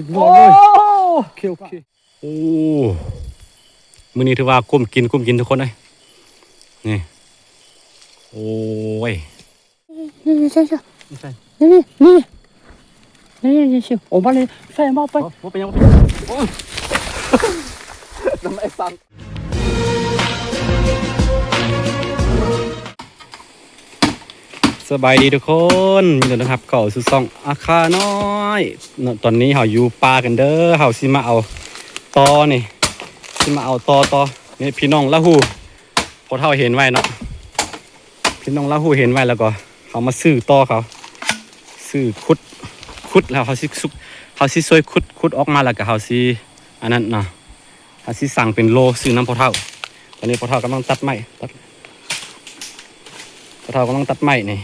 ໂອ້ ໂອເຄ ໂອເຄ ໂອ້ ມື້ນີ້ຖືວ່າກຸ້ມກິນ ກຸ້ມກິນທຸກຄົນເອີຍ ນີ້ ໂອ້ຍ ນີ້ ນີ້ ນີ້ ນີ້ ນີ້ ນີ້ ນີ້ ນີ້ ອອກມາເລີຍ ໃສ່ມາໄປ ບໍ່ ບໍ່ເປັນຫຍັງ ບໍ່ເປັນຫຍັງ ໂອ້ຍ ນ້ຳໄອ້ສັງ ສະບາຍດີທຸກຄົນ ຍິນດີຕ້ອນຮັບເຂົ້າສູ່ຊ່ອງອາຄານ້ອຍເນາະ. ຕອນນີ້ເຮົາຢູ່ປ່າກັນເດີ ເຮົາຊິມາເອົາຕໍນີ້ ຊິມາເອົາຕໍຕໍ່ ນີ້ພີ່ນ້ອງລາຫູ ພໍ່ເຖົ້າເຫັນໄວ້ເນາະ ພີ່ນ້ອງລາຫູເຫັນໄວ້ ແລ້ວກໍເຮົາມາຊື້ຕໍ່ເຂົາ ຊື້ຂຸດ ຂຸດແລ້ວເຮົາຊິ ເຮົາຊິຊ່ວຍຂຸດ ຂຸດອອກມາ ແລ້ວກໍເຮົາຊິອັນນັ້ນເນາະ ເຮົາຊິສັ່ງເປັນໂລ ຊື້ນຳພໍ່ເຖົ້າ. ຕອນນີ້ພໍ່ເຖົ້າກຳລັງຕັດໄມ້ ຕັດ ພໍ່ເຖົ້າກຳລັງຕັດໄມ້ນີ້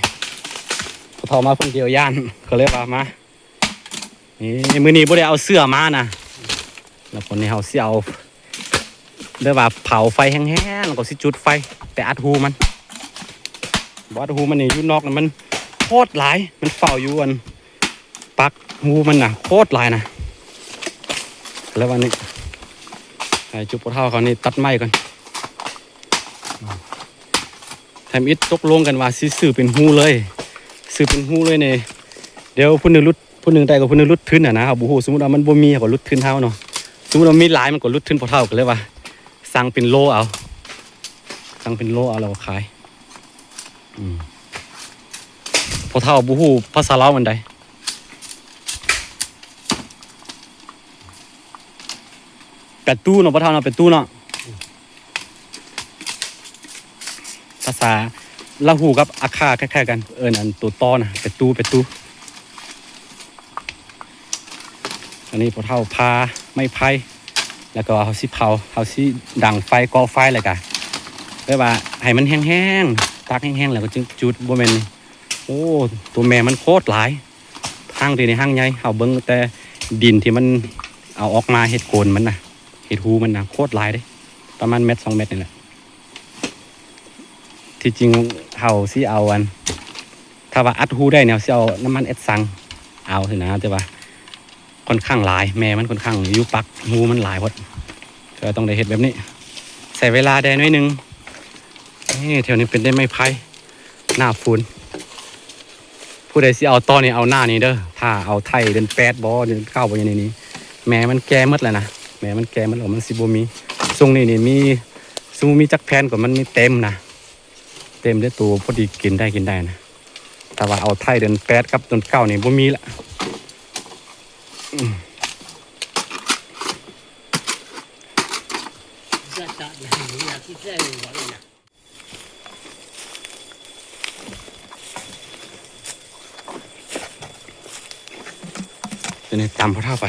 ພໍ່ເຖົ້າມາຄົນດຽວຢ້ານ ກໍເລີຍວ່າມາ ນີ້ ມື້ນີ້ບໍ່ໄດ້ເອົາເສື້ອມານະ ແລ້ວຄົນນີ້ເຮົາຊິເອົາ ແບບວ່າເຜົາໄຟແຮງໆ ແລ້ວກໍຊິຈຸດໄຟ ແຕ່ອັດຮູມັນ ບໍ່ອັດຮູມັນນີ້ ຢູ່ນອກນັ້ນມັນໂຄດຫຼາຍ ມັນເຝົ້າຢູ່ອັນ ປາກຮູມັນນະ ໂຄດຫຼາຍນະ. ແລ້ວບາດນີ້ ໃຫ້ຈຸບພໍ່ເຖົ້າເຂົານີ້ຕັດໄມ້ກ່ອນ ທຳອິດຕົກລົງກັນວ່າຊິຊື້ເປັນຮູເລີຍ ຊື້ເປັນຮູເລີຍນີ້ ດຽວຜູ້ໜຶ່ງຫຼຸດ ຜູ້ໜຶ່ງໄດ້ກໍຜູ້ໜຶ່ງຫຼຸດທຶນຫັ້ນນະ ເຮົາບໍ່ຮູ້. ສົມມຸດວ່າມັນບໍ່ມີ ເຮົາກໍຫຼຸດທຶນເຮົາເນາະ ສົມມຸດວ່າມີຫຼາຍ ມັນກໍຫຼຸດທຶນພໍ່ເຖົ້າ ກໍເລີຍວ່າສັ່ງເປັນໂລເອົາ ສັ່ງເປັນໂລເອົາ ແລ້ວກໍຂາຍ. ອືມ ພໍ່ເຖົ້າບໍ່ຮູ້ພາສາລາວປານໃດ ແປດຕູ້ເນາະ ພໍ່ເຖົ້າເນາະ ແປດຕູ້ເນາະ. ພາສາລາຫູກັບອາຄາຄ້າຍໆກັນ ເອີ້ນອັນໂຕຕໍນະ ແປດຕູ້ ແປດຕູ້. ອັນນີ້ພໍ່ເຖົ້າຜ່າໄມ້ໄຜ່ ແລ້ວກໍເຮົາຊິເຜົາ ເຮົາຊິດັງໄຟ ກໍ່ໄຟ ແລ້ວກະແບບວ່າໃຫ້ມັນແຫ້ງໆ ຕາກແຫ້ງໆ ແລ້ວກໍຈຶ່ງຈຸດ ບໍ່ແມ່ນ. ໂອ້ ຕົວແມ່ມັນໂຄດຫຼາຍ ຫາງທີ່ນີ້ຫາງໃຫຍ່ ເຮົາເບິ່ງແຕ່ດິນທີ່ມັນເອົາອອກມາເຮັດໂກນມັນນະ ເຮັດຮູມັນນະ ໂຄດຫຼາຍເດ້ ປະມານແມັດສອງແມັດນີ້ແຫຼະ. ທີ່ຈິງເຮົາຊິເອົາອັນ ຖ້າວ່າອັດຮູໄດ້ນີ້ ເຮົາຊິເອົານ້ຳມັນແອັດຊັງເອົາຊີ້ນະ ແຕ່ວ່າຂ້ອນຂ້າງຫຼາຍ ແມ່ມັນຂ້ອນຂ້າງຢູ່ປາກຮູມັນຫຼາຍໂພດ ກໍຕ້ອງໄດ້ເຮັດແບບນີ້ ໃຊ້ເວລາແດ່ໜ້ອຍໜຶ່ງ. ນີ້ ແຖວນີ້ເປັນໄດ້ໄມ້ໄຜ່ ໜ້າຝົນ ຜູ້ໃດຊິເອົາຕໍ່ນີ້ ເອົາໜ້ານີ້ເດີ ຖ້າເອົາໄທ້ເດືອນແປດບໍ່ ເດືອນເກົ້າບໍ່ ຢູ່ໃນນີ້ ແມ່ມັນແກ່ໝົດແລ້ວນະ ແມ່ມັນແກ່ໝົດແລ້ວ ມັນຊິບໍ່ມີ. ຊ່ວງນີ້ນີ້ມີ ຊຸມມີຈັກແຜ່ນກໍມັນມີເຕັມນະ ເຕັມເດ້ ໂຕພໍດີກິນໄດ້ ກິນໄດ້ນະ. ແຕ່ວ່າເອົາໄທ້ເດືອນແປດກັບເດືອນເກົ້ານີ້ບໍ່ມີລະ. ອືມ ຕົວນີ້ຕຳພໍ່ເຖົ້າໄປ.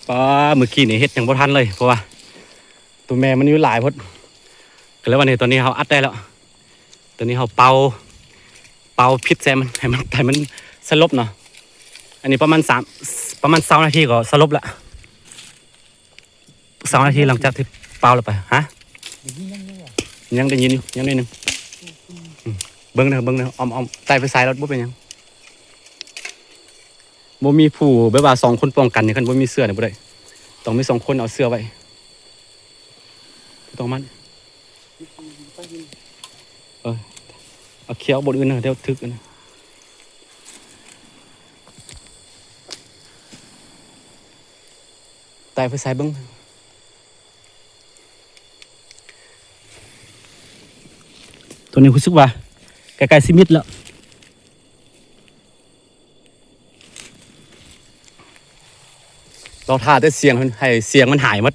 ປ້າ ມື້ກີ້ນີ້ເຮັດຫຍັງບໍ່ທັນເລີຍ ເພາະວ່າຕົວແມ່ມັນຢູ່ຫຼາຍໂພດ ກໍເລີຍວ່ານີ້ ຕອນນີ້ເຮົາອັດໄດ້ແລ້ວ ຕອນນີ້ເຮົາເປົ່າ ເປົ່າພິດໃສ່ມັນ ໃຫ້ມັນ ໃຫ້ມັນສະຫຼົບເນາະ. ອັນນີ້ປະມານສາມ ປະມານຊາວນາທີກໍສະຫຼົບລະ ຊາວນາທີຫຼັງຈາກທີ່ເປົ່າລະໄປ. ຮະ? ຍັງໄດ້ຍິນຢູ່ ຍັງໜ້ອຍໜຶ່ງ. ອືມ ເບິ່ງເດີ ເບິ່ງເດີ ອ້ອມໆ ໃຕ້ໄຟສາຍລະບໍ່ເປັນຫຍັງ. ບໍ່ມີຜູ້ແບບວ່າສອງຄົນປ້ອງກັນນີ້ ຄັນບໍ່ມີເສື້ອນີ້ບໍ່ໄດ້ ຕ້ອງມີສອງຄົນເອົາເສື້ອໄວ້ ຕ້ອງມັດ ເອີ ເອົາເຄຍອອກບ່ອນອື່ນນະ ດຽວຖືກນະ. ໃຕ້ໄຟສາຍເບິ່ງ ຕົວນີ້ຮູ້ສຶກວ່າໃກ້ໆຊິມິດແລ້ວ. ລອງຖ້າແຕ່ສຽງ ໃຫ້ສຽງມັນຫາຍໝົດ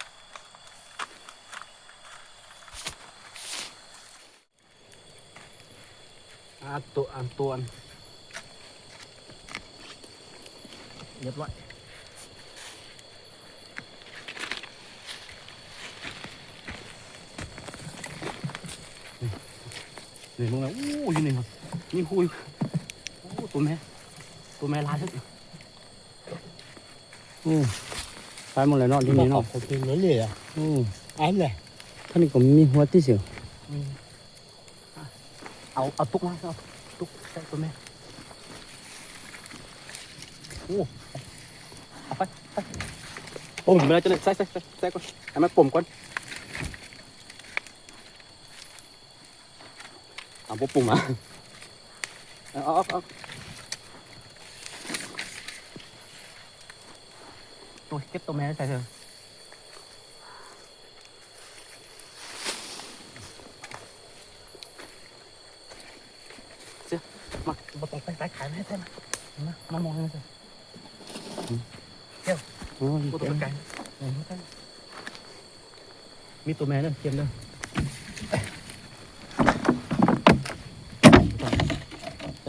ອັນຕົວ ອັນຕົວ ລຽບຮ້ອຍ. ນີ້ ນີ້ ເບິ່ງແລ້ວ ໂອ້ ຢູ່ນີ້ ມີຮູຢູ່. ໂອ້ ຕົວແມ່ ຕົວແມ່ຫຼາຍສຸດ. ໂອ້ ຕາຍໝົດແລ້ວເນາະ ທີ່ນີ້ເນາະ. ໂອ້ ອັນນີ້ ທາງນີ້ກໍມີຫົວຕິເຊ. ອືມ ເອົາ ເອົາຕຸກມາ ເອົາຕຸກໃສ່ຕົວແມ່. ໂອ້ ເອົາໄປ ໄປ ປົມໄປແລ້ວ ໃສ່ ໃສ່ ໃສ່ ໃສ່ກ່ອນ ໃຫ້ມັນປົມກ່ອນ. ເອົາບໍ່ປຸງມາ ເອົາ ເອົາ ເອົາ ເອົາ ໂອ້ຍ ເກັບຕົວແມ່ໃສ່ເທີ. ເສືອ ມາ ບໍ່ຕ້ອງໄປ ໄປຂາຍ ມາໃຫ້ໃສ່ ມາ ມາ ມາມອງໃຫ້ໃສ່. ອືມ ແກ້ວ ໂອ້ຍ ບໍ່ຕ້ອງໄປໄກ ມີຕົວແມ່ເດີ ເກັບເດີ.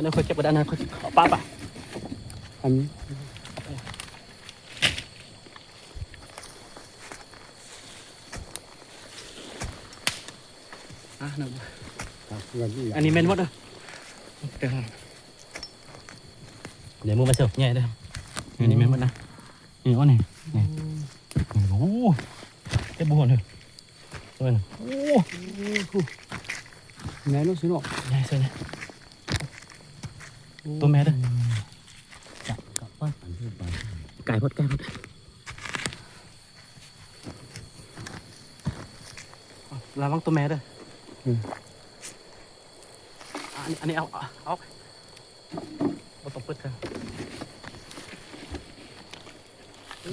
ແລ້ວຄ່ອຍເກັບກະດານ ຄ່ອຍເອົາປະ ປະ ອັນນີ້. ອ່ະ ນັ້ນ ອັນນີ້ແມ່ນໝົດເດີ. ດຽວ ມືມາເຊີບໃຫຍ່ເດີ. ນີ້ ນີ້ແມ່ນໝົດນະ ນີ້ ໂອ້ ນີ້ ນີ້ ໂອ້ ເກັບບໍ່ຮອດເດີ. ໂອ້ ແມ່ນເນາະ ຊິເນາະ ໃຫຍ່ເຊີຍ ໂອ້ ຕົວແມ່ເດີ. ກະ ກະປາດ ໄກໂພດ ໄກໂພດ. ລະວັງຕົວແມ່ເດີ. ອືມ ອັນນີ້ ອັນນີ້ເອົາ ເອົາ ບໍ່ຕ້ອງເປີດເທື່ອ. ໂອ້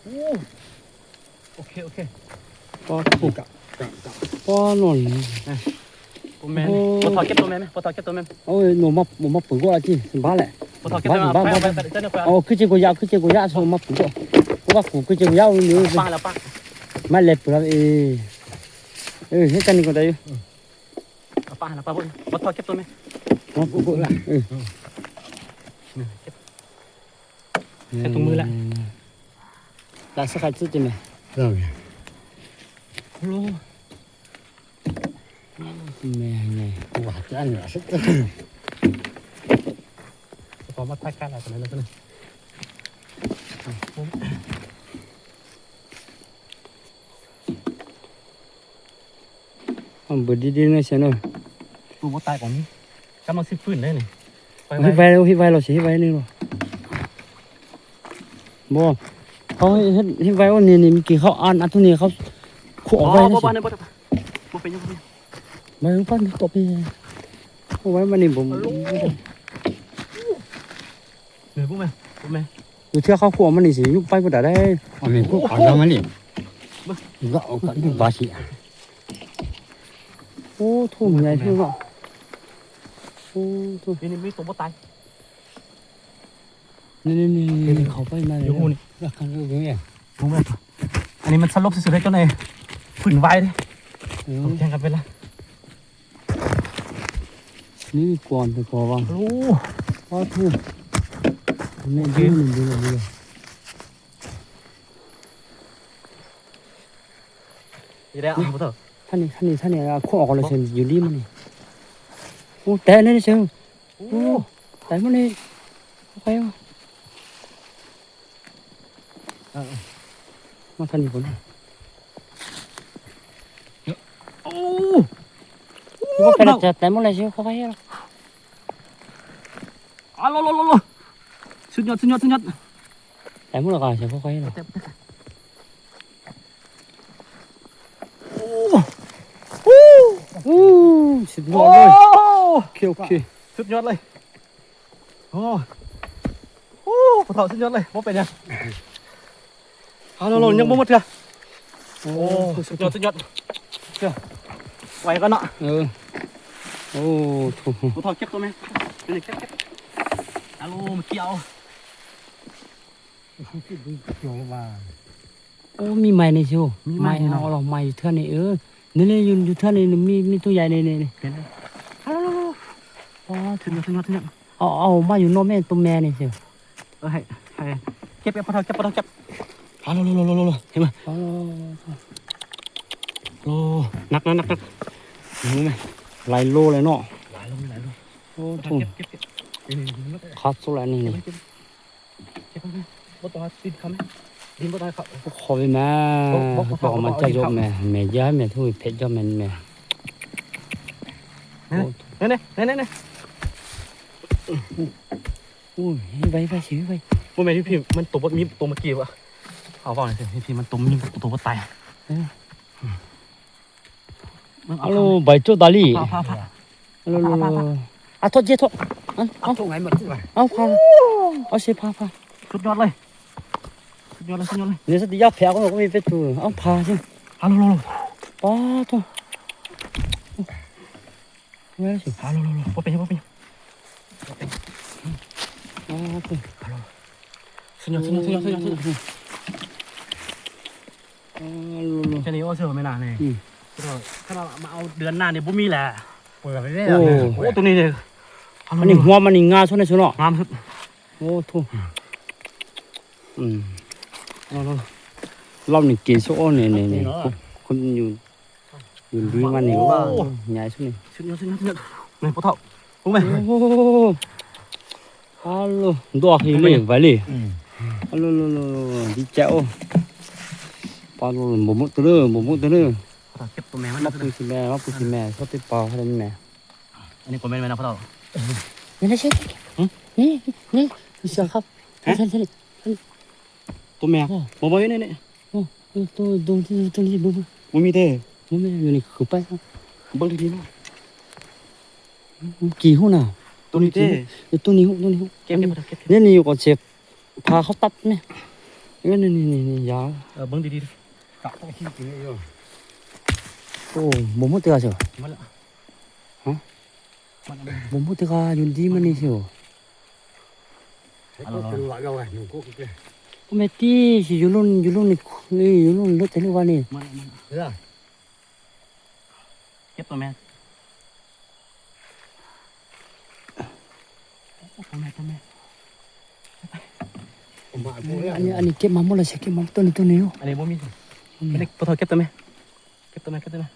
ໂອ້ ໂອເຄ ໂອເຄ. ປາດ ກະ ກະ ກະ ປາດ ນອນ ບໍ່ແມ່ນ ໂອ້ ບໍ່ຖອດເກັບຕົວແມ່ນ ບໍ່ຖອດເກັບຕົວແມ່ນ. ໂອ້ຍ ໜູມາ ມາປຶກວ່າຈິ ບ້ານແຫຼະ ບໍ່ຖອດເກັບຕົວແມ່ນ. ເອົາ ຄືເຈໂກຍາ ຄືເຈໂກຍາ ໂຊມາປຶກວ່າ ວ່າກູຄືເຈໂກຍານີ້ ປາດລະປາດ ມາແລະປຶກເອ ເອີ ເຮັດກັນນີ້ກໍໄດ້ຢູ່. ເອົາປາຫັ້ນລະ ປາບໍ່ ບໍ່ຖອດເກັບຕົວແມ່ ບໍ່ ບໍ່ລະ ເອີ ເກັບ ໃສ່ຖົງມືລະ ລະສະກັດສຸດຈິແມ່ ໂອ້ ແມ່ໃຫຍ່ ຫວານຈັງລະ ພໍມາຖ່າຍການລະ ຕົວນັ້ນລະ ຕົວນັ້ນ. ມັນເບີດດີໆ ໜ້ອຍຊະເນາະ ໂຕບໍ່ຕາຍກໍມີ ກຳລັງຊິຟື້ນໄດ້ນີ້ ເຮັດໄວ້ ເຮັດໄວ້ ເຮົາຊິເຮັດໄວ້ນີ້ບໍ່ ບໍ່ ເຮົາເຮັດ ເຮັດໄວ້ ນີ້ ນີ້ ມີກີ້ເຂົາອ່ານ ອັນໂຕນີ້ເຂົາຂົວອອກໄວ້ ບໍ່ ບໍ່ ບໍ່ ບໍ່ເປັນຫຍັງ ບໍ່ເປັນຫຍັງ ໄວ້ມັນກໍໄປ ເອົາໄວ້ມັນນີ້ບໍ່ ເອີ ບໍ່ແມ່ນ ບໍ່ແມ່ນ ຢູ່ເທື່ອເຂົາຂົວມັນນີ້ຊິຍຸບໄປບໍ່ໄດ້ ອັນນີ້ກໍ ໂອ້ ອັນນັ້ນມັນນີ້ ເບິ່ງ ກໍເອົາກັນຢູ່ບາຊິ ໂອ້ ໂຖ ໃຫຍ່ເນາະ ໂອ້ ໂຖ ນີ້ ນີ້ມີຕົວບໍ່ຕາຍ ນີ້ ນີ້ ນີ້ ນີ້ ເຂົ້າໄປມາ ຢູ່ ນີ້ ນີ້ ອັນນີ້ມັນສະຫຼົບສຸດໆ ເດ້ ເຈົ້ານາຍ ຟື້ນໄວ້ເດ້ ເອີ ແຂ່ງກັນໄປລະ. ນີ້ກ່ອນໄປກ່ອນວ່າ ໂອ້ ປາດໂທ ນີ້ ໂອເຄ ນີ້ ນີ້ ນີ້ ນີ້ ນີ້ແຫຼະ ນີ້ ບໍ່ເຖິງ ທ່ານນີ້ ທ່ານນີ້ ທ່ານນີ້ ອ່າ ຂົວອອກແລ້ວ ເຊີຍ ຢູ່ດີມັນນີ້ ໂອ້ ແຕ່ນີ້ເຊີຍ ໂອ້ ໂອ້ ແຕ່ມັນນີ້ ໂອເຄ ເອີ ມາທາງນີ້ພຸ້ນ ໂອ້ ໂອ້ ແຕ່ ແຕ່ ແຕ່ໝົດເລີຍຊິ ຄ່ອຍໆ ອາ ໂລ ໂລ ໂລ ໂລ ສຸດຍອດ ສຸດຍອດ ສຸດຍອດ ແຕ່ໝົດແລ້ວກໍຊິຄ່ອຍໆ ໂອ້ ໂອ້ ໂອ້ ສຸດຍອດເລີຍ ໂອ້ ໂອເຄ ໂອເຄ ສຸດຍອດເລີຍ ໂອ້ ໂອ້ ພໍ່ເຖົ້າສຸດຍອດເລີຍ ບໍ່ເປັນຫຍັງ ເອົາ ໂລ ໂລ ຍັງບໍ່ໝົດເທື່ອ ໂອ້ ໂອ້ ສຸດຍອດ ສຸດຍອດ ເຊື່ອ ໄວ້ກ່ອນເນາະ. ເອີ ໂອ້ ໂທ້ ຜູ້ເຖົ້າເກັບຕົວແມ່ ເກັບ ເກັບ ອາໂລ ມາກ່ຽວ. ໂອ້ ມີໄມ້ນີ້ຊິ ມີໄມ້ ໄມ້ເນາະ ເອົາລະ ໄມ້ຢູ່ເທື່ອນີ້. ເອີ ນີ້ໆ ຢູ່ ຢູ່ເທື່ອນີ້ ມີ ມີຕົວໃຫຍ່ນີ້ ນີ້ ນີ້ ເຫັນເລີຍ. ອໍ ເຖິງແລ້ວ ເຖິງແລ້ວ ເຖິງແລ້ວ. ເອົາ ເອົາມາຢູ່ເນາະແມ່ ຕົວແມ່ນີ້ຊິ. ເອີ ໃຫ້ ໃຫ້ ເກັບ ເກັບ ພໍ່ເຖົ້າ ເກັບ ພໍ່ເຖົ້າ ເກັບ. ອາໂລ ໂລ ໂລ ໂລ ໂລ ເຫັນບໍ່? ໂອ້ ໜັກ ໜັກ ໜັກ ໜັກ ເຫັນໄໝ? ຫຼາຍໂລເລີຍເນາະ ຫຼາຍໂລ ຫຼາຍໂລ. ໂອ້ ເກັບ ເກັບ ເກັບ ນີ້ ນີ້ ນີ້ ຄັກສຸດແລ້ວນີ້ ນີ້. ເກັບໄວ້ ເກັບໄວ້ ບໍ່ຕ້ອງຕິດຄຳ ດິນບໍ່ຕ້ອງເຂົ້າ ຂໍໄປແມ່ ບໍ່ ບໍ່ ບໍ່ ບໍ່ ມັນຈະຍົກແມ່ ແມ່ຢ່າ ແມ່ຖືເຜັດ ຢ່າແມ່ ແມ່. ນີ້ ນີ້ ນີ້ ນີ້ ນີ້. ໂອ້ຍ ໄວ ໄວ ຊິໄວ. ບໍ່ແມ່ນ ພີ່ ມັນໂຕບໍ່ ມີໂຕເມື່ອກີ້ວະ ເອົາເວົ້າໜ່ອຍຊິ ພີ່ ມັນໂຕ ມີໂຕບໍ່ຕາຍ. ເອີ ມັນເອົາ ໂອ້ ໃບໂຈດາລີ ພາ ພາ ພາ ໂອ້ ໂອ້ ໂອ້ ອາ ໂທດເຈ ໂທດ ເອົາ ເອົາ ເອົາ ພາ ເອົາຊິ ພາ ພາ. ສຸດຍອດເລີຍ ສຸດຍອດເລີຍ ສຸດຍອດເລີຍ. ນີ້ສະຕິຢາແຜກໍມີເປັດໂຕ ເອົາ ພາຊິ ອາໂລ ໂລ ໂລ. ປາໂທ ແມ່ນຊິ ອາໂລ ໂລ ໂລ ບໍ່ເປັນຫຍັງ ບໍ່ເປັນຫຍັງ. ອາໂທ ອາໂລ ສຸດຍອດ ສຸດຍອດ ສຸດຍອດ ສຸດຍອດ ສຸດຍອດ. ອາໂລ ໂລ ແຄ່ນີ້ ໂອ້ ເຊື່ອແມ່ນນະນີ້. ອືມ ຄັນວ່າ ຄັນວ່າມາເອົາເດືອນໜ້ານີ້ບໍ່ມີແຫຼະ ເປີດໄປແລ້ວ. ໂອ້ ໂອ້ ໂຕນີ້ເດ້ ອັນນີ້ຫົວມັນນີ້ງາມສຸດໃນສຸດເນາະ ງາມສຸດ. ໂອ້ ໂທ້ ອືມ ເອີ ລາວນີ້ເກໂຊ ນີ້ ນີ້ ນີ້ ຄົນຢູ່ ຢູ່ດີມານີ້ ໂອ້ ໂອ້ ໃຫຍ່ສຸດນີ້ ສຸດຍອດ ສຸດຍອດ ສຸດຍອດ. ແມ່ນ ພໍ່ເຖົ້າ ໂອ້ ແມ່ນ ໂອ້ ອາໂລ ດອກນີ້ເລີຍ ໄວເລີຍ. ອືມ ອາໂລ ໂລ ໂລ ໂລ ດີໃຈ. ໂອ້ ປາໂລ ບໍ່ໝົດເດີ ບໍ່ໝົດເດີ. ເກັບຕົວແມ່ມັນ ມາປຸຊິແມ່ ມາປຸຊິແມ່ ຊອດຕິປາໃຫ້ແມ່. ອັນນີ້ກໍແມ່ນແມ່ນນະພໍ່ເຖົ້າ ນີ້ ນີ້ ນີ້ ນີ້ ນີ້ ເສືອຄັບ ຮະ ນີ້ ນີ້ ນີ້ ຕົວແມ່ ອໍ ບໍ່ ບໍ່ ນີ້ ນີ້ ໂອ້ ໂຕ ໂຕ ໂຕນີ້ ບໍ່ ບໍ່ ບໍ່ມີເດ້ ບໍ່ມີ ຢູ່ນີ້ຄືໄປ ເບິ່ງດີໆເນາະ ກີ່ຫູນະ ໂຕນີ້ເດ້ ໂຕນີ້ຫູ ໂຕນີ້ຫູ ເກັບ ເກັບ ເກັບ ນີ້ ນີ້ ຢູ່ກ່ອນເຈັບ ພາເຂົາຕັດແມ່ ເອີ ນີ້ ນີ້ ນີ້ ນີ້ ຢາວ ເອີ ເບິ່ງດີໆ ໂອ້ ບໍ່ໝົດເທື່ອ ໝົດລະ ຮະ ບໍ່ໝົດເທື່ອ ຢູ່ດີມານີ້ຊິ ແມ່ນຕິ ຊິຢູ່ລຸ້ນ ຢູ່ລຸ້ນນີ້ ນີ້ ຢູ່ລຸ້ນເລິກແທ້ນີ້ວ່ານີ້ ເກັບຕົວແມ່ ຕົວແມ່ ຕົວແມ່ ອັນນີ້ ອັນນີ້ເກັບມາໝົດແລ້ວ ຊິເກັບມາຕົວນີ້ ຕົວນີ້ຢູ່ ອັນນີ້ບໍ່ມີ ອັນນີ້ ພໍ່ເຖົ້າເກັບຕົວແມ່ ເກັບຕົວນັ້ນ ເກັບຕົວນັ້ນ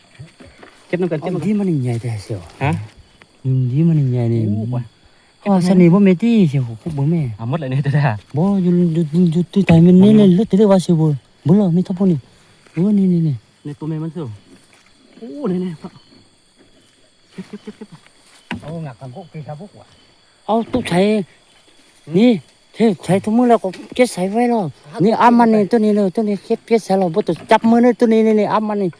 ເກັບນຳກັນ ເອົາ ເກັບນຳກັນ ດີມັນໃຫຍ່ແທ້ຊຽວ ຮະ ຢູ່ດີມັນໃຫຍ່ນີ້ ໂອ້ ໂອ້ ຊະນີ້ບໍ່ແມ່ນຕິຊຽວ ເບິ່ງແມ່ ເອົາໝົດແລ້ວນີ້ແທ້ ບໍ່ ຢູ່ ຢູ່ ຢູ່ ຢູ່ທີ່ໄທແມ່ນນີ້ເລີຍ ເລີຍວ່າຊຽວ ເບິ່ງ ເບິ່ງລະ ມີທັບພວກນີ້ ເອີ ນີ້ ນີ້ ນີ້ ໃນຕົວແມ່ມັນຊຽວ ໂອ້ ນີ້ ນີ້ ເກັບ ເກັບ ເກັບ ເກັບ ເອົາ ງາກກັນໂກເກຊາບຸກວ່າ ເອົາຕຸກໃສ່ ນີ້ ເຮັດໃສ່ທຸກມື້ແລ້ວກໍເກັບໃສ່ໄວ້ລະ ນີ້ ອາມັນນີ້ ໂຕນີ້ເລີຍ ໂຕນີ້ເກັບ ເກັບໃສ່ລະ ບໍ່ຕ້ອງຈັບມືນີ້ ໂຕນີ້ ນີ້ ນີ້ ອາມັນນີ້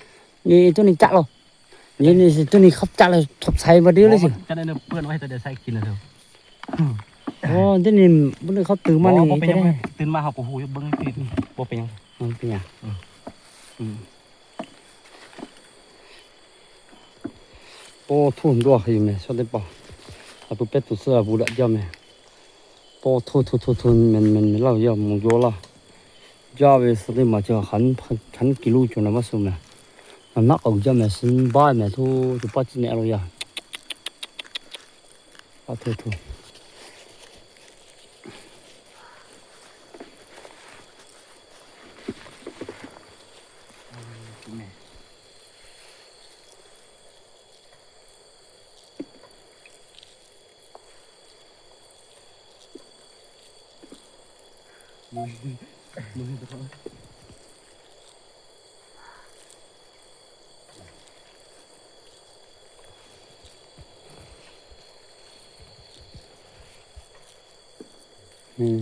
ນີ້ ໂຕນີ້ຈັບລະ ນີ້ ນີ້ ໂຕນີ້ເຂົາຈັບລະ ທົບໃສ່ບໍ່ດີເລີຍຊິ ຈັບໄດ້ເນາະ ເປື້ອນໄວ້ ແຕ່ໄດ້ໃສ່ກິນລະເດີ ໂອ້ ໂຕນີ້ບໍ່ໄດ້ເຂົາຕື່ມມານີ້ ບໍ່ເປັນຫຍັງ ຕື່ມມາເຮົາກໍຮູ້ຢູ່ ເບິ່ງທີ່ບໍ່ເປັນຫຍັງ ບໍ່ເປັນຫຍັງ ອືມ ອືມ. ໂອ້ ທຸ່ນດວກອີແມ່ ຊອດໄດ້ປະ ອາຕຸເປັດຕຸເສືອບູດະຢາແມ່ ໂອ້ ທຸ່ນ ທຸ່ນ ທຸ່ນ ທຸ່ນ ແມ່ນ ແມ່ນ ແມ່ນລາວຢາ ໝູໂຢລາ ຢາເວສະເດມາຈາຄັນ ຄັນກິໂລຈຸນະມາຊຸແມ່ ນ້ຳໜັກເອົາຢາແມ່ ຊິນບາຍແມ່ ທຸ່ນ ທຸ່ນປາຈິແນໂລຢາ ປະໂທໂທ ແມ່ ນີ້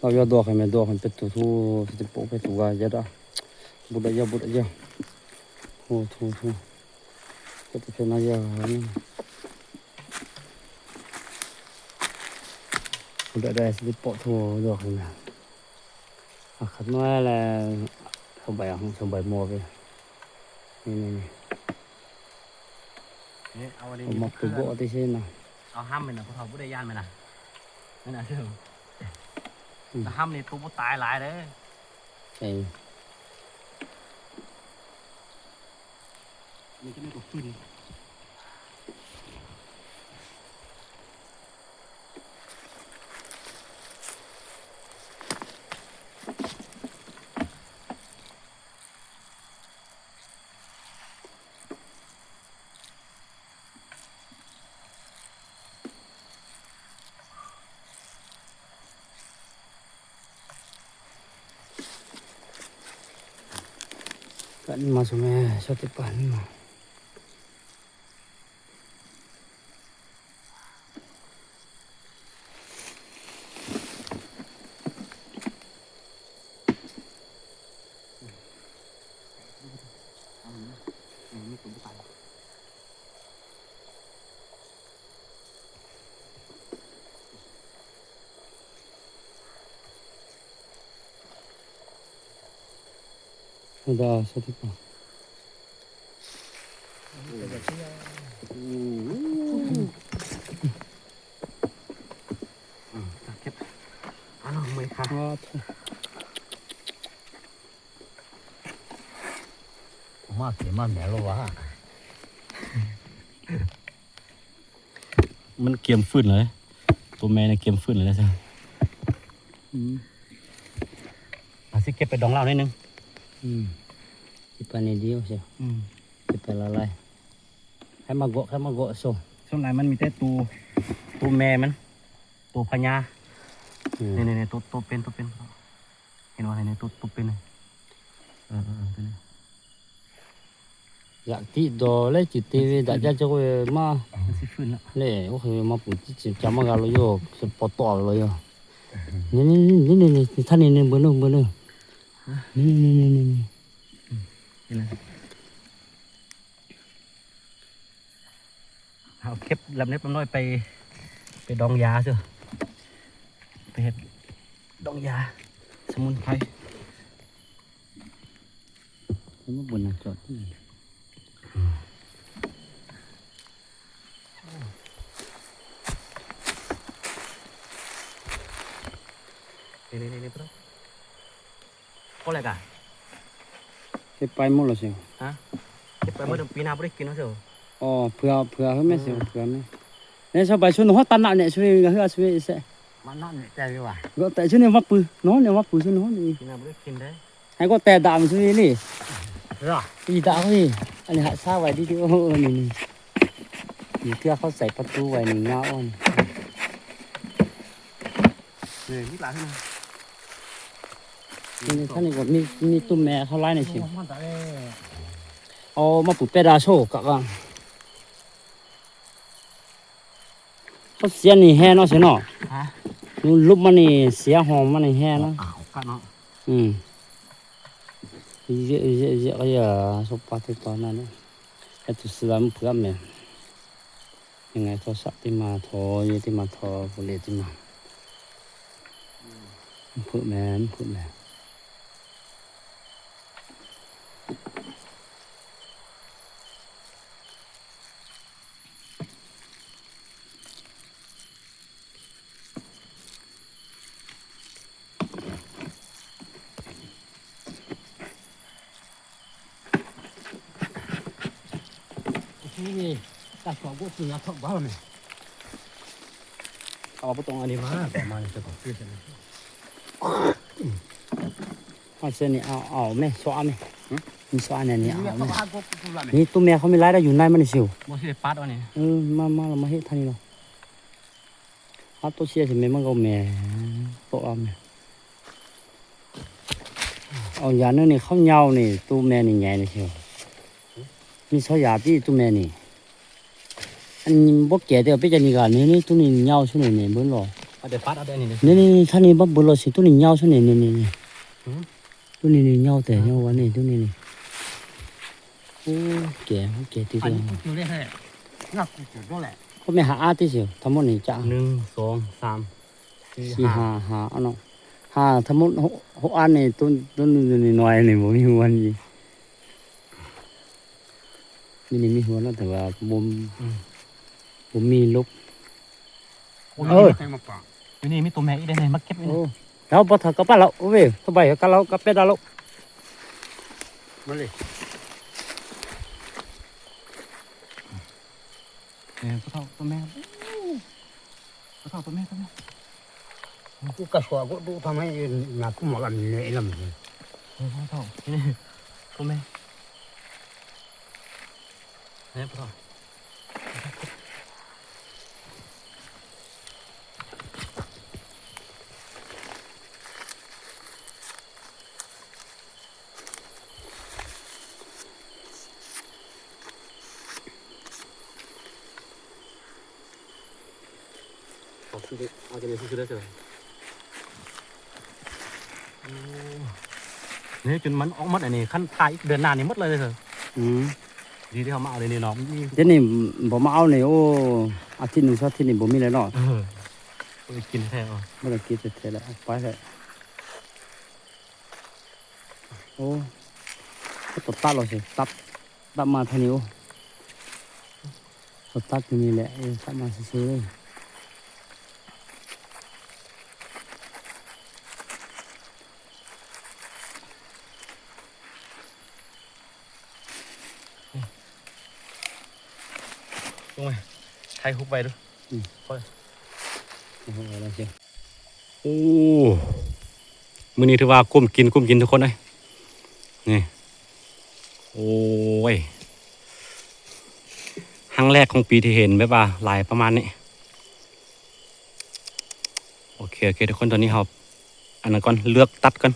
ລາວຢາກດອກໃຫ້ແມ່ ດອກໃຫ້ເປັດຕູ ຊິໄດ້ໂປະເປັດຕູວ່າ ຢ່າດາ ບຸດລະ ຢ່າ ບຸດລະ ຢ່າ ໂທ ໂທ ໂທ ເປັດຕູນາຢາ ບຸດລະ ໄດ້ຊິໄດ້ໂປະ ໂທ ດອກໃຫ້ແມ່ ອາ ຂັດນ້ອຍແລະ ສະບາຍ ສະບາຍໝໍໄປ ນີ້ ນີ້ ນີ້. ເອີ ເອົາອັນນີ້ ເອົາມາປູເບາະຕິຊິນະ ເອົາຫ້ຳແມ່ນນະ ພໍ່ເຖົ້າບໍ່ໄດ້ຢ້ານແມ່ນນະ ແມ່ນນະ ອືມ ແຕ່ຫ້ຳນີ້ໂຕບໍ່ຕາຍຫຼາຍເດ້ ເອີ ນີ້ຈະແມ່ນຕົວຟືນ. ກັນມາສຸແມ ຊອດຕິປານມາ. ມາເກມມາແມ່ນແລ້ວວະ ມັນກຽມຟື້ນເລີຍ ໂຕແມ່ນີ້ກຽມຟື້ນເລີຍນະ ອືມ ອາ ຊິເກັບໄປດອງເຫຼົ້າໜ້ອຍໜຶ່ງ ອືມ ເກັບໄປໜ້ອຍດຽວ ອືມ ເກັບໄປຫຼາຍໆ ໃຫ້ມາເກາະ ໃຫ້ມາເກາະໂຊ ສ່ວນຫຼາຍມັນມີແຕ່ໂຕ ໂຕແມ່ມັນ ໂຕພະຍາ ອືມ ນີ້ໆ ໂຕ ໂຕເປັນ ໂຕເປັນ ເຫັນບໍ່ ໃຫ້ໃນຕຸບໆ ເປັນ ເອີໆ ຕົວນີ້ ຢາກຕິດດໍແລະ ຈິເຕເວດະຈະໂຈເວມາ ມັນຊິຟື້ນລະ ແລະ ໂອເຄ ມາປຸງຈິຈຳມາກາໂລໂຍ ສະປອຕໂຕໂລໂຍ ນີ້ໆໆ ທ່ານນີ້ ເບິ່ງເດີ ເບິ່ງເດີ ນີ້ໆໆ ນີ້ ນີ້ ນີ້ ນີ້ ເຮົາເກັບລຳເລັບລຳນ້ອຍໄປ ໄປດອງຢາເຊີ ໄປເຮັດດອງຢາສະໝຸນໄພ ມັນບໍ່ນາຈອດ ນີ້ໆໆ ພໍແລ້ວກະ ເກັບໄປໝົດແລ້ວຊິ ຮະ ເກັບໄປໝົດ ປີໜ້າບໍ່ໄດ້ກິນແລ້ວຊິ ອໍ ເຜືອ ເຜືອ ເອີ ແມ່ຊິ ເຜືອແມ່ ນີ້ຊາວໄປຊຸນຮອດຕັນນະ ນີ້ຊຸນເຮືອ ຊຸນເສ ມັນນອນແຕ່ຢູ່ວ່າ ກໍແຕ່ຊຸນນີ້ວ່າປື ນອນນີ້ວ່າປື ຊຸນຮອດນີ້ ປີໜ້າບໍ່ໄດ້ກິນເດ້ ໃຫ້ກໍແຕ່ດາມຊຸນນີ້ ເອີ ອີດາເຮີ້ຍ ອັນນີ້ຫາຊາໄວ້ດີໆ ໂອ້ ນີ້ ນີ້ ນີ້ເທື່ອເຂົາໃສ່ປະຕູໄວ້ນີ້ ງາອ່ອນ ນີ້ມີຫຼາຍເທື່ອ ນີ້ ນີ້ ທ່ານນີ້ກໍມີ ມີຕຸ້ມແມ່ເຂົາຫຼາຍນີ້ຊິ ເອົາມາປູແປດາໂຊກະວ່າ ເຂົາເສຍນີ້ແຮ່ເນາະ ເສຍເນາະ ຮະ ລຸບມານີ້ເສຍຫ້ອງມານີ້ແຮ່ເນາະ ອາ ກະເນາະ ອືມ ເຍອະໆ ເຍອະ ເຍອະ ສົບປາຕິຕອນນັ້ນ ແຕ່ຕຸສະລາມເພື່ອມແມ່ນ ຍັງໄງໂທລະສັບຕິມາ ໂທເຍຕິມາ ໂທໂຟເລຕິມາ ອືມ ຜຶແມ່ນ ຜຶແມ່ນ. ນີ້ ຕາກອບບໍ່ເສືອທອບເບົາແມ່ ເອົາບໍ່ຕ້ອງອັນນີ້ມາ ເອົາມາໃສ່ກອບເສືອຊັ້ນ ເອົາເສືອນີ້ ເອົາ ເອົາແມ່ ຊອກແມ່ ຫຶ ມີຊອກອັນນີ້ ເອົາແມ່ ນີ້ ໂຕແມ່ເຂົາມີຫຼາຍແລ້ວ ຢູ່ໃນມັນນີ້ຊິວ ບໍ່ຊິໄດ້ປາດເອົານີ້ ເອີ ມາ ມາ ລະມາເຮັດທາງນີ້ລະ. ເອົາໂຕເສຍຊິແມ່ນມັນກໍແມ່ນ ໂຕເອົາແມ່ນ ເອົາຢາໜຶ່ງນີ້ເຂົາເຍົານີ້ ໂຕແມ່ນີ້ໃຫຍ່ນີ້ຊິ ມີຊອກຢາຕິໂຕແມ່ນີ້ ອັນນີ້ບໍ່ແກ່ແຕ່ເປັນຈັ່ງນີ້ກະ ນີ້ ນີ້ ໂຕນີ້ເຍົາຊຸນີ້ ນີ້ເບິ່ງລະ ເອົາແຕ່ປັດເອົາແຕ່ນີ້ ນີ້ ນີ້ ນີ້ ທ່ານນີ້ບໍ່ເບິ່ງລະຊິ ໂຕນີ້ເຍົາຊຸນີ້ ນີ້ ນີ້ ນີ້ ຫື ໂຕນີ້ນີ້ເຍົາແຕ່ ເຍົາວ່ານີ້ ໂຕນີ້ນີ້ ໂອ້ ແກ່ ແກ່ຕິດ ອັນນີ້ຄືເລີຍແທ້ ໜັກທີ່ສຸດໂດແຫຼະ ກໍແມ່ນຫາອາຕິຊິ ທັງໝົດນີ້ຈະ ໜຶ່ງ ສອງ ສາມ ສີ່ ຫ້າ ຫ້າ ຫ້າ ເອົາເນາະ ຫ້າ ທັງໝົດ ຫົກ ຫົກອັນນີ້ ໂຕ ໂຕນ້ອຍໆນີ້ບໍ່ມີຫົວນີ້. ນີ້ມີຫົວເນາະ ແຕ່ວ່າບໍ່ ອືມ ບໍ່ມີລົກ. ໂອ້ຍ ເອີ ນີ້ມີຕົວແມ່ອີກເດ້ ມາເກັບນີ້. ໂອ້ ແລ້ວບໍ່ຖອຍກັບບ້ານແລ້ວ. ໂອ້ຍ ສະບາຍກັນແລ້ວ ກັບໄປໄດ້ແລ້ວ. ມາເລີຍ. ເອີ ພໍ່ເຖົ້າ ຕົວແມ່ ພໍ່ເຖົ້າ ຕົວແມ່ ຕົວແມ່. ກູກະຊວກະດູທຳໃຫ້ໜ້າກຸມອະລຳເນລຳ. ເອີ ພໍ່ເຖົ້າ ນີ້ ຕົວແມ່ ນີ້ ພໍ່ເຖົ້າ. ເອົາ ເອົາຈາກນີ້ສຸດໆເດີ. ໂອ້ ນີ້ຈົນມັນອອກໝົດອັນນີ້ ຄັນຖ້າອີກເດືອນໜ້ານີ້ໝົດເລີຍເດີ. ອືມ ດີທີ່ເຮົາມາເອົາເດນີ້ເນາະ. ດຽວນີ້ບໍ່ມາເອົານີ້ ໂອ້ ອາທິດໜຶ່ງສອງອາທິດນີ້ບໍ່ມີແລ້ວເນາະ. ເອີ ບໍ່ໄດ້ກິນແທ້ ບໍ່ໄດ້ກິນແທ້ໆແລ້ວ ໄປແທ້. ໂອ້ ກໍຕັດລະຊິ ຕັດ ຕັດມາທາງນີ້. ໂອ້ ກໍຕັດຢູ່ນີ້ແຫຼະ ເອີ ຕັດມາຊື່ໆເລີຍ. ລົງໄປຖ່າຍຮູບໄວ້ດູ. ອືມ ໂອ້ ມື້ນີ້ຖືວ່າກຸມກິນ ກຸມກິນທຸກຄົນເອີຍ. ນີ້ ໂອ້ຍ ຄັ້ງແລກຂອງປີທີ່ເຫັນແບບວ່າຫຼາຍປະມານນີ້. ໂອເຄ ໂອເຄ ທຸກຄົນ ຕອນນີ້ເຮົາອັນນັ້ນກ່ອນ ເລືອກຕັດກ່ອນ.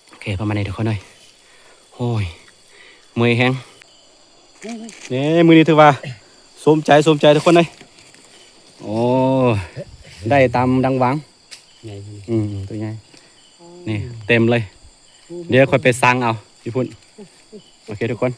ໂອເຄ ປະມານນີ້ທຸກຄົນເອີຍ. ໂອ້ຍ ເມື່ອຍແຮງ. ນີ້ ມື້ນີ້ຖືວ່າສົມໃຈ ສົມໃຈທຸກຄົນເອີຍ. ໂອ້ ໄດ້ຕາມດັ່ງຫວັງ. ໃຫຍ່ ອືມ ຕົວໃຫຍ່. ນີ້ເຕັມເລີຍ. ດຽວຄ່ອຍໄປສັງເອົາຢູ່ພຸ້ນ. ໂອເຄທຸກຄົນ